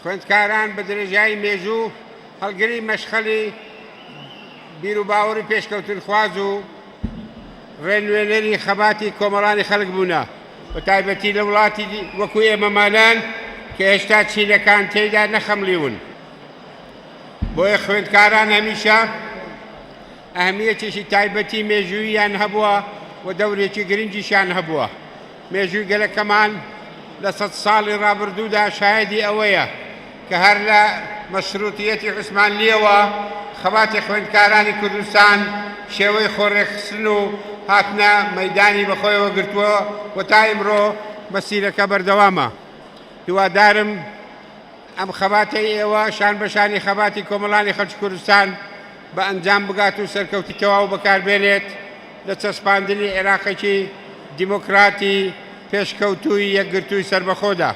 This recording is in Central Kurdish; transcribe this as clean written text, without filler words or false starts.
خوێندکاران بە درێژایی مێژوو هەڵگری مەشخەلی بیروباوەڕی پێشکەوتنخواز و ڕێنوێنەری خەباتی کۆمەڵانی خەڵک بوونە، بە تایبەتی لە وڵاتی وەکو ئێمەمانان کە هێشتا چینەکان تێیدا نەخەمڵیون. بۆیە خوێندکاران هەمیشە ئەهمیەتێکی تایبەتی مێژووییان هەبووە و دەورێکی گرنگیشیان هەبووە. مێژووی گەلەکەمان لە سەد ساڵی ڕابردوودا شایەدی ئەوەیە کە هەر لە مەشروتیەتی عوسمانلییەوە خەباتی خوێندکارانی کوردستان شێوەی خۆڕێکخستن و هاتنە مەیدانی بەخۆیەوە گرتووە و تا ئیمڕۆ مەسیرەکە بەردەوامە. هیوادارم ئەم خەباتەی ئێوە شان بە شانی خەباتی کۆمەڵانی خەڵکی کوردستان بە ئەنجام بگات و سەرکەوتی تەواو بەکاربێنێت لە چەسپاندنی عێراقێکی دیموکراتی پێشکەوتووی یەکگرتووی سەربەخۆدا.